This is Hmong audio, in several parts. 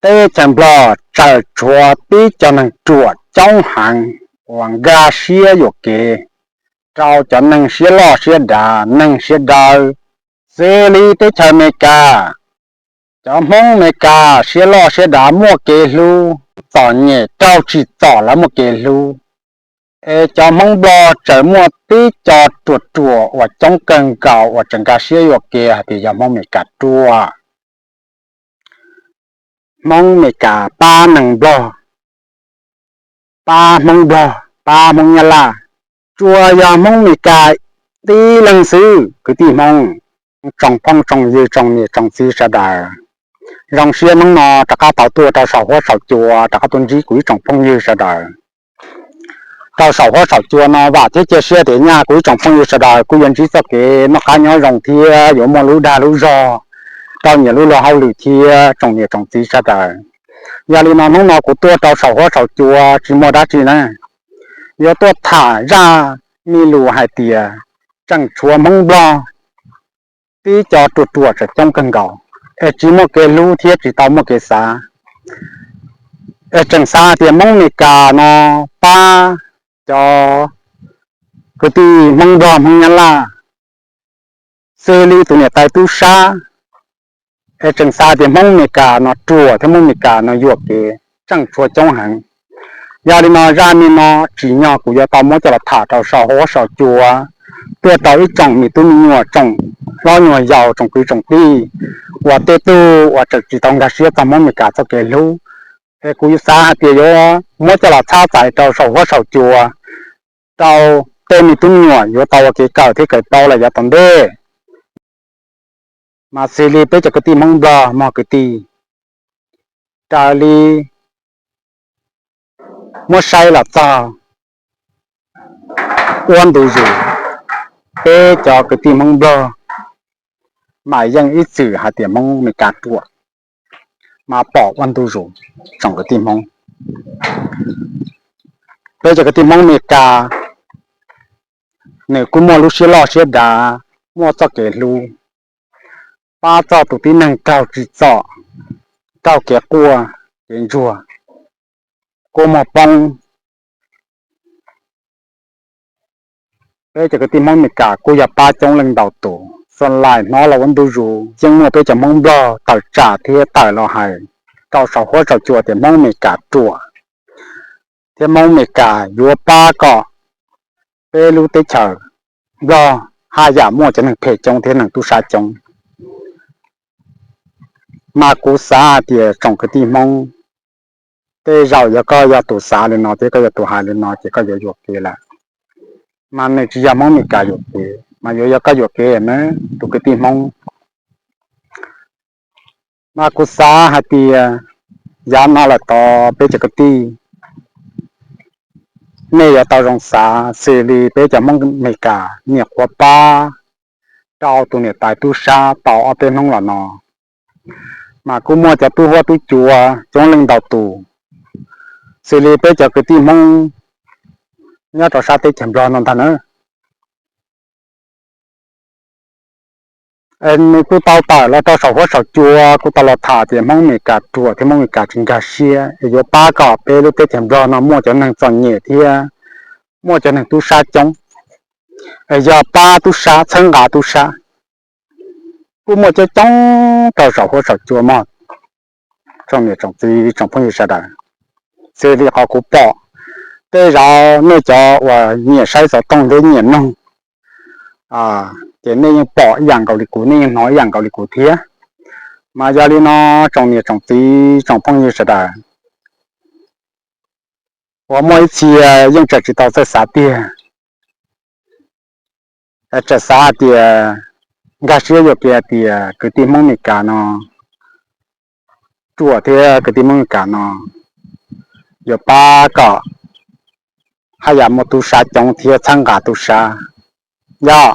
teb chaws Nplog tseem tshuav tib co neeg ruam coob heev uas nkag siab yuam kev rau cov neeg siab loj siab dav, neeg siab dawb. Xws li teb chaws Amelikas, cov Hmoob Amelikas siab loj siab dav muaj kev hlub, txom nyem raug tsim txom lawv muaj kev hlub, es cov Hmoob Nplog tseem muaj tib co ruam ruam uas coob kawg nkaus uas tseem nkag siab yuam kev hais tias yog Hmoob Amelikas ruam. Hmoob Amelikas pab neeg Nplog, pab Hmoob Nplog, pab Hmoob Nyab Laj, tsuas yog Hmoob Amelikas tib leeg xwb. Kwv tij Hmoob, tsoom phooj tsoom ywg tsoom niam tsoom txiv sawv daws, zoo siab hnub no rov qab tau tuaj rau saum huab saum cua rov qab tuaj ntsib kuv ib tsoom phooj ywg sawv daws rau saum huab saum cua no. Vam thiab cia siab tias nyaj kuv ib tsoom phooj ywg sawv daws kuj yuav ntsib txoj kev noj qab nyob zoo thiab yuav muaj lub dag lub zog rau nyias lub luag hauj lwm thiab tsoom niam tsoom txiv sawv daws. Yog li no hnub no kuv tuaj rau saum huab saum cua tsis muaj dab tsi na, yuav tuaj tham zaj me lus hais tias tseem tshuav Hmoob Nplog tib co ruam ruam tseem coob kawg nkaus, es tsis muaj kev hlub thiab tsis tau muaj kev xav, es tseem xav hais tias Hmoob Amelikas no pab cov kwv tij Hmoob Nplog Hmoob Nyab Laj, xws li tus niam tais tub sab, es tseem xav tias Hmoob Amelikas no ruam thiab Hmoob Amelikas no yuam kev tseem tshuav coob heev. Yog li no zaj me no tsim nyog kuv yuav tau muab coj los tham rau saum huab saum cua, tuaj rau ib tsoom me tub me nyuam tsoom hlob nyuag yaus tsoom kwv tsoom tij uas tej tug uas tseem tsis tau nkag siab txog Hmoob Amelikas txoj kev hlub, es kuv xav hais tias yuav muab coj los txhab txais rau saum huab saum cua rau tej me tub me nyuam yuav tau ua kev kawm thiab kev paub los yav tom ntej. Mas xws li peb cov kwv tij Hmoob Nplog mog kwv tij, raws li muab saib los txog ua ntu zus, peb cov kwv tij Hmoob Nplog mas yeej ib txwm hais tias Hmoob Amelikas ruam, mas pom ua ntu zus tsoom kwv tij Hmoob. Peb cov kwv tij Hmoob Amelikas, nws kuj muaj lub siab loj siab dav, muaj txoj kev hlub, pab txog tus tib neeg raug tsim txom, raug kev quaj kev ntsuag, kua muag poob. Peb cov kwv tij Hmoob Amelikas kuj yog pab coob leej ntau tus. Xas lais hnov los ua ntu zus yeej muaj peb cov Hmoob Nplog tawm tsam thiab tawm los hais rau saum huab saum cua tias Hmoob Amelikas ruam thiab Hmoob Amelikas yuav pab kom peb lub teb chaws Nplog haj yam muaj cov neeg phem coob thiab neeg tub sab coob. Mas kuv xav hais tias tsoom kwv tij Hmoob, tej zaum yog koj yog tus xav li no thiab koj yog tus hais li no ces koj yuav yuam kev lawm. Mas nws tsis yog Hmoob Amelikas yuam kev, mas yuav yog koj yuam kev na, tus kwv tij Hmoob. Mas kuv xav hais tias yav no lawm tod peb cov kwv tij, nej yuav tau zoo xav xws li peb cov Hmoob Amelikas nyuam qhuav pab rau tus niam tais tub sab tau ob peb hnub los no, mas kuj muaj cov tub huab tub cua coob leej ntau tus, xws li peb cov kwv tij Hmoob nyob rau sab teb chaws Nplog no ntag na. Nws kuj tau tawm los rau saum huab saum cua kuj tau los tham tias Hmoob Amelikas ruam thiab Hmoob Amelikas tsis nkag siab es yuav pab kom peb lub teb chaws Nplog no muaj cov neeg txom nyem thiab muaj cov neeg tub sab coob, es yog pab tub sab txhawb nqa tub sab. Kuj muaj coob coob rau saum huab saum cua mog, tsoom niam tsoom txiv tsoom phooj ywg sawv daws. Xws li qhov kuv pom, tej zaum nej cov uas nyiam saib xov tooj thiab nyiam noog, ces nej yeej pom ib yam nkaus li kuv, nej yeej hnov ib yam nkaus li kuv thiab. Mas yog li no tsoom niam tsoom txiv tsoom phooj ywg sawv daws, uas muaj ib txhia yeej tseem tsis tau txawj xav tiag, tseem xav hais tias nkag siab yuam kev hais tias kwv tij Hmoob Amelikas no ruam thiab kwv tij Hmoob Amelikas no yuav pab kom haj yam muaj tub sab coob thiab txhawb nqa tub sab. Yog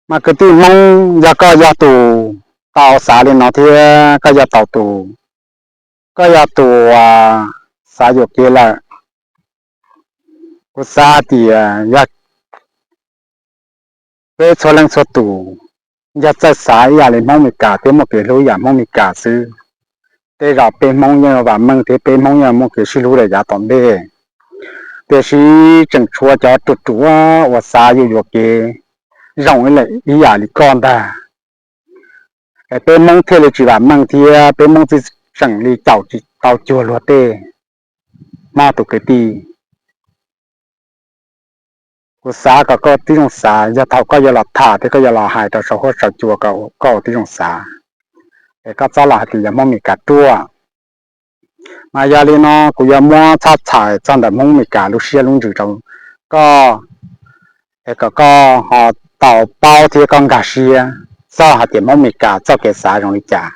mas kwv tij Hmoob, yog koj yog tus tau xav li no thiab koj yog tau tus, koj yog tus xav yuam kev lawm, kuv xav hais tias yog peb txhua leej txhua tus yog txawj xav ib yam li Hmoob Amelikas thiab muaj kev hlub ib yam Hmoob Amelikas xwb, tej zaum peb Hmoob yeej vam meej thiab peb Hmoob yeej muaj kev sib hlub rau yav tom ntej. Tiam sis tseem tshuav cov ruam ruam uas xav yuam yuam kev zoo ib yam li koj ntag, es peb Hmoob thiaj li tsis vam meej thiab peb Hmoob thiaj tseem li caum tsis tau cuag luag tej. Mog tus kwv tij, kuv xav kom koj tib zoo xav, yog thaum koj yuav los tham thiab koj yuav los hais rau saum huab saum cua kom koj tib zoo xav, es koj txhob los hais tias yog Hmoob Amelikas ruaj. Mas yog li no kuv yuav muab txhab txhais txog ntawm Hmoob Amelikas lub siab lub ntsws rau koj, es kom koj ho tau paub thiab koj nkag siab txog hais tias Hmoob Amelikas txoj kev xav zoo li cas.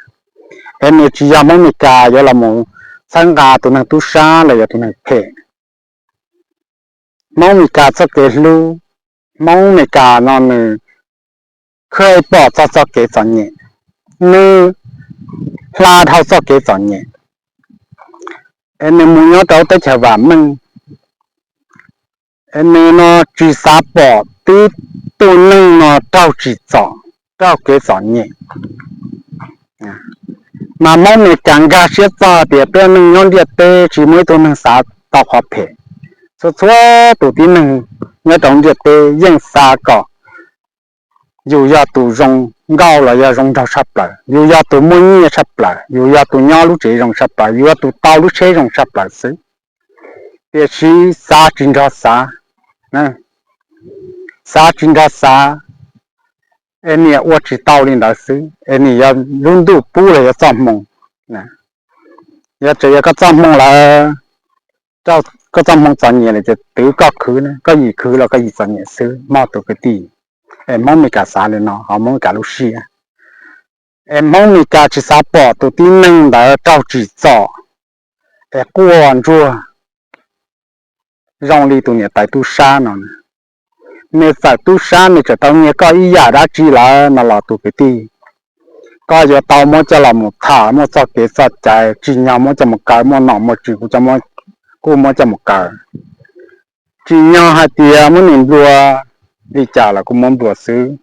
Es nws tsis yog Hmoob Amelikas yuav los mus txhawb nqa tus neeg tub sab los yog tus neeg phem. Hmoob Amelikas txoj kev hlub, Hmoob Amelikas no nws khwj pom txog txoj kev txom nyem, nws hla dhau txoj kev txom nyem, es nws mus nyob rau teb chaws vam meej, es nws no tsis xav pom tib tug neeg no raug tsim txom, raug kev txom nyem. Mas Hmoob Amelikas nkag siab txog tias peb neeg nyob ntiaj teb tsis muaj ib tug neeg xav tau qhov phem. Txhua txhua tus tib neeg nyob rau ntiaj teb yeej xav kom yus yog tus zoo nkauj los yog zoo nraug tshaj plaws, yus yog tus muaj nyiaj tshaj plaws, yus yog tus nyob lub tsev zoo tshaj plaws, yus yog tus tau lub tsheb zoo tshaj plaws xwb. Tiam sis xav tsis nrog xav, xav tsis nrog xav, es niam ua tsis tau li ntawd xwb, es niam yog lub ntuj pub los yog txoj hmoo. Yog tseem yog koj txoj hmoo lawm, koj txoj hmoo txom nyem lawm ces twv koj khwv, koj yim khwv los koj yim txom nyem xwb mog tus kwv tij. Es Hmoob Amelikas xav li no, ho Hmoob Amelikas lub siab. Es Hmoob Amelikas tsis xav pom tus tib neeg ntawd raug tsim txom, es quaj ntsuag zoo li tus niam tais tub sab no. Nws txawm tub sab nws tseem tau nyiag koj ib yam dab tsi lawm no los tus kwv tij, koj yuav tau muab coj los mus tham muaj txoj kev txoj cai, tsim nyog muab coj mus kaw, muaj nom muaj tswv kuj muab coj mus kaw. Tsim nyog hais tias muab nws nplua li cas los kuj muab nplua xwb.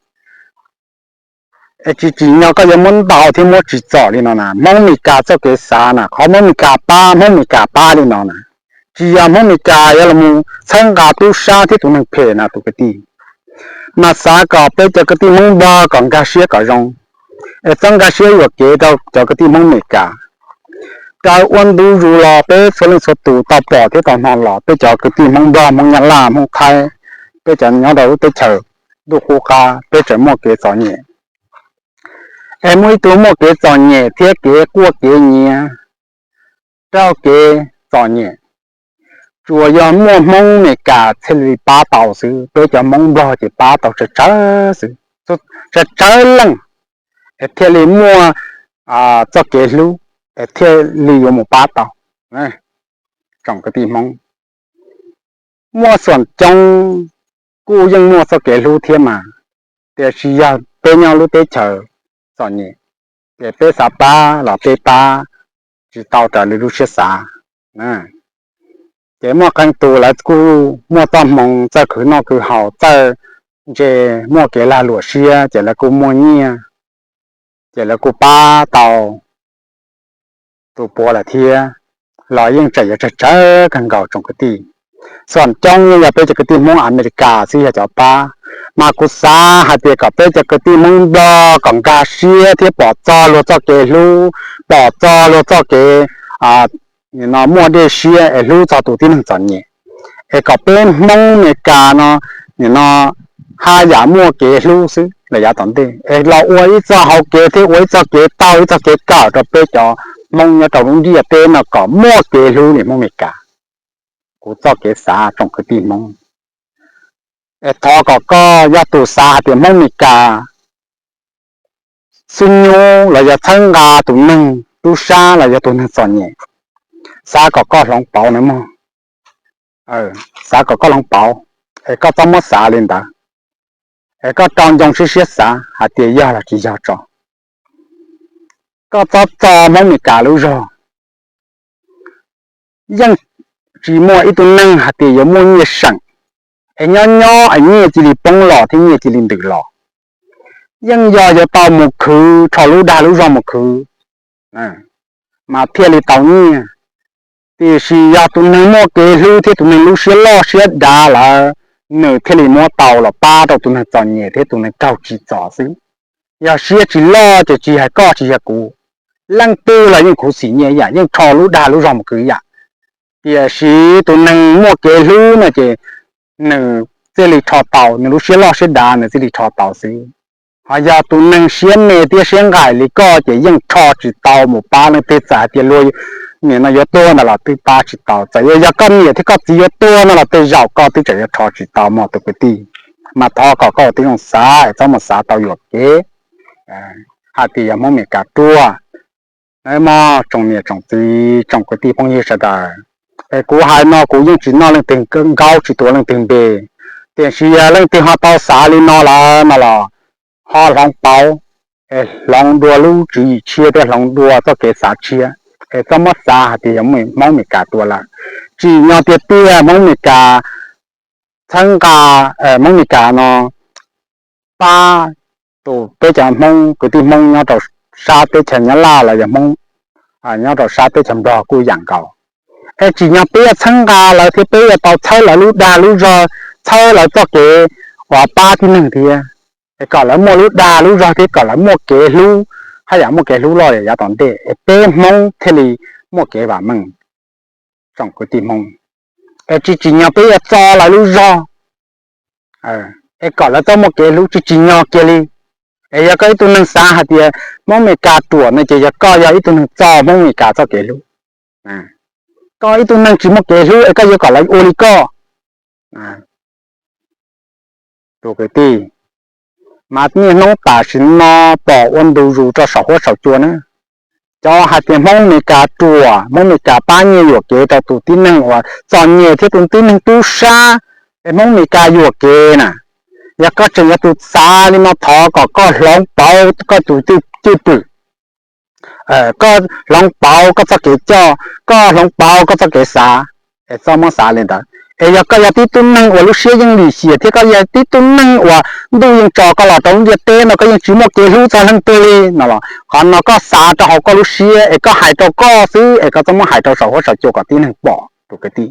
Es tsis tsim nyog koj yuav muab ntaus thiab muab tsim txom li no na. Hmoob Amelikas txoj kev xav na, qhov Hmoob Amelikas pab, Hmoob Amelikas pab li no na. Tsis yog Hmoob Amelikas yuav los mus txhawb nqa tub sab thiab tus neeg phem na tus kwv tij. Mas xav kom peb cov kwv tij Hmoob Nplog kom nkag siab kom zoo, es txhob nkag siab yuam kev rau cov kwv tij Hmoob Amelikas. Raws ua ntu zus los peb txhua leej txhua tus tau pom thiab tau hnov los peb cov kwv tij Hmoob Nplog, Hmoob Nyab Laj, Hmoob Thaib, peb cov nyob rau lub teb chaws ntuj qub qab peb tseem muaj kev txom nyem. Es muaj ib tug muaj kev txom nyem thiab kev quaj kev nyiav, raug kev txom nyem, tsuas yog muaj Hmoob Amelikas thiaj li pab tau xwb, peb cov Hmoob Nplog ces pab tau tsawg tsawg xwb, tsawg tsawg leej, es thiaj li muaj txoj kev hlub, es thiaj li yuav mus pab tau. Tsoom kwv tij Hmoob, muaj xoom coob kuj yeej muaj txoj kev hlub thiab mas, tiam sis yog peb nyob lub teb chaws txom nyem, ces peb xav pab los peb pab tsis tau raws li lub siab xav. Ces muaj qee tus lawv kuj muaj txoj hmoo txawj khwv noj khwv haus, txawj ntse, muaj kev lag luam siab, ces lawv kuj muaj nyiaj, ces lawv kuj pab tau tus puav lawm thiab, los yeej tseem yuav tsawg tsawg kawg nkaus tsoom kwv tij. Xoom coob yeej yog peb cov kwv tij Hmoob Amelikas xwb yog cov pab, mas kuv xav hais tias kom peb cov kwv tij Hmoob Nplog kom nkag siab thiab pom txog luag txoj kev hlub, pom txog luag txoj kev muaj dej siab es hlub txog tus tib neeg txom nyem, es kom peb Hmoob Amelikas no, nim no haj yam muaj kev hlub xwb los yav tom ntej, es los ua ib txoj hauv kev thiab ua ib txoj kev taug ib txoj kev kawm rau peb cov Hmoob nyob rau lub ntiaj teb no kom muaj kev hlub li Hmoob Amelikas. Kuv txoj kev xav tsoom kwv tij Hmoob, es thov kom koj yog tus xav hais tias Hmoob Amelikas xub nyub los yog txhawb nqa tus neeg tub sab los yog tus neeg txom nyem, xav kom koj hloov pauv na mog. Xav kom koj hloov pauv, es koj txhob muab xav li ntawd, es koj rau ncoo siab siab xav hais tias yog los tsis yog tso. Koj txhob txo Hmoob Amelikas lub zog. Yeej tsis muaj ib tug neeg hais tias yuav muaj nyiaj seem, es nyob nyob es nyiaj cia li poob los thiab nyiaj cia li ntws los. yeej yog yuav tau mus khwv, rho lub dag lub zog mus khwv mas thiaj li tau nyiaj. Tiam sis yog tus neeg muaj kev hlub thiab tus neeg lub siab loj siab dav lawm, nws thiaj li muab tau los pab rau tus neeg txom nyem thiab tus neeg raug tsim txom xwb. Yog siab tsis loj ces tsis hais koj tsis hais kuv, leej twg los yeej khuv xim nyiaj ib yam, yeej rho lub dag lub zog mus khwv ib yam. Tiam sis tus neeg muaj kev hlub no ces nws thiaj li rho tau, nws lub siab loj siab dav nws thiaj li rho tau xwb. Ho yog tus neeg siab me thiab siab nqaim li koj ces yeej rho tsis tau mus pab leej twg, txawm hais tias luag nim no yuav tuag ntawd los twb pab tsis tau. Txawm yuav yog koj niam thiab koj txiv yuav tuag no los tej zaum koj twb tseem yuav rho tsis tau mog tus kwv tij. Mas thov kom koj ua tib zoo xav es txhob mus xav tau yuam kev hais tias yog Hmoob Meskas ruam. Nawb mog tsoom niam tsoom txiv tsoom kwv tij phooj ywg sawv daws, es kuv hais no kuv yeej tsis noj leej twg nkaub tsis tuav leej twg npe, tiam sis yog leej twg ho tau xav li no lawm no los ho hloov pauv, es hloov dua lub tswv yim tshiab thiab hloov dua txoj kev xav tshiab, es txhob muab xav hais tias yog Hmoob Meskas ruam lawm. Tsim nyog tiag tiag Hmoob Meskas txhawb nqa, Hmoob Meskas no pab tus peb cov Hmoob kwv tij Hmoob nyob rau sab teb chaws Nyab Laj los yog Hmoob nyob rau sab teb chaws Nplog kuj yam nkaus. Es tsim nyog peb yuav txhawb nqa lawv thiab peb yuav tau txhawb lawv lub dag lub zog, txhawb lawv txoj kev uas pab tib neeg thiab, es kom lawv muaj lub dag lub zog thiab kom lawv muaj kev hlub, haj yam muaj kev hlub loj yav tom ntej es peb Hmoob thiaj li muaj kev vam meej tsoom kwv tij Hmoob. Es tsis tsim nyog peb yuav txo lawv lub zog, es kom lawv txhob muaj kev hlub, tsis tsim nyog kiag li. Es yog koj ib tug neeg xav hais tias Hmoob Meskas ruam no ces yog koj yog ib tug neeg txo Hmoob Meskas txoj kev hlub. Koj ib tug neeg tsis muaj kev hlub es koj yuav kom lawv ua li koj. Tus kwv tij, mas niaj hnub tam sim no pom ua ntu zus rau saum huab saum cua na, cov hais tias Hmoob Meskas ruam, Hmoob Meskas pab nyiaj yuam kev rau tus tib neeg uas txom nyem thiab tus tib neeg tub sab, es Hmoob Meskas yuam kev na. Yog koj tseem yog tus xav li no thov kom koj hloov pauv koj tus cwj pwm, koj hloov pauv koj txoj kev coj, koj hloov pauv koj txoj kev xav, es txhob muab xav li ntawd. Es yog koj yog tib tug neeg uas lub siab yeej lim hiam thiab koj yog tib tug neeg uas ntuj yeej tso koj los rau lub ntiaj teb no koj yeej tsis muaj kev hlub txog leej twg li no los qhov no koj xav rau hauv koj lub siab es koj hais rau koj xwb es koj txhob muab hais rau saum huab saum cua kom tib neeg pom tus kwv tij.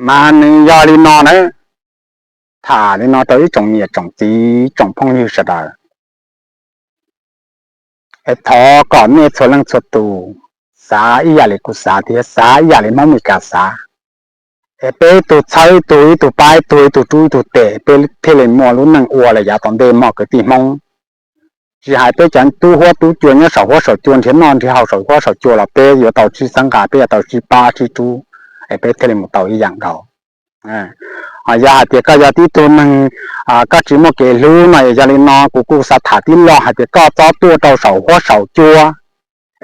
Mas nws yog li no na, tham li no rau ib tsoom niam tsoom txiv tsoom phooj ywg sawv daws, es thov kom nej txhua leej txhua tus xav ib yam li kuv xav thiab xav ib yam li Hmoob Meskas xav, es peb ib tug txhawb ib tug, ib tug pab ib tug, ib tug rub ib tug tes, peb thiaj li muaj lub neej ua lawm yav tom ntej mog kwv tij Hmoob. Tsis hais peb cov tub huab tub cua nyob saum huab saum cua nrhiav noj nrhiav haus saum huab saum cua los peb yuav tau sib txhawb nqa, peb yuav tau sib pab sib rub, es peb thiaj li mus tau ib yam nkaus. Ho yog hais tias koj yog tib tug neeg koj tsis muaj kev hlub no, yog li no kuv kuj xav tham tib lo hais tias koj txhob tuaj rau saum huab saum cua,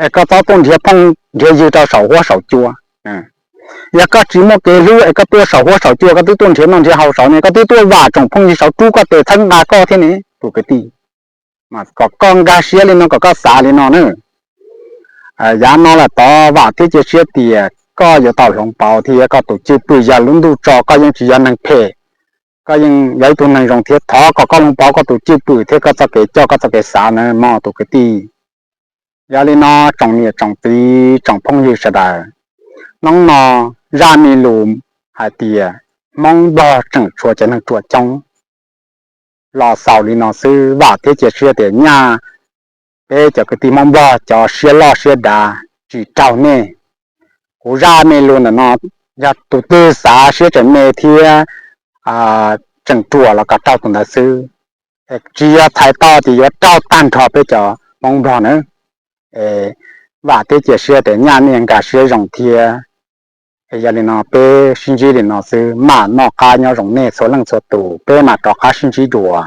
es koj txhob tuaj nrhiav phooj nrhiav ywg rau saum huab saum cua. Yog koj tsis muaj kev hlub es koj tuaj saum huab saum cua koj twb tuaj nrhiav noj nrhiav haus saud ne, koj twb tuaj vam tsoom phooj ywg saud rub koj tes txhawb nqa koj thiab ne tus kwv tij. Mas kom koj nkag siab li no, kom koj xav li no na. Yav no lawm tod vam thiab cia siab tias koj yuav tau hloov pauv thiab koj tus cwj pwm yog lub ntuj tso koj yeej tsis yog neeg phem, koj yeej yog ib tug neeg zoo thiab thov kom koj hloov pauv koj tus cwj pwm thiab koj txoj kev coj koj txoj kev xav na mog tus kwv tij. Yog li no tsoom niam tsoom txiv tsoom phooj ywg sawv daws, hnub no zaj me lus hais tias Hmoob Nplog tseem tshuav cov neeg ruam coob los xaus li no xwb, vam thiab cia siab tias nyaj peb cov kwv tij Hmoob Nplog cov siab loj siab dav tsis raug nej. Kuv zaj me lus ntawm no yog tus twg xav siab tseem me thiab tseem ruam los kom raug tus ntawd xwb, tsis yog txhais tau tias yuav raug tag nrho peb cov Hmoob Nplog na. Vam thiab cia siab tias nyaj nej nkag siab zoo thiab. Yog li no peb sib ntsib li no xwb, mam noj qab nyob zoo nej txhua leej txhua tus, peb mam rov qab sib ntsib dua.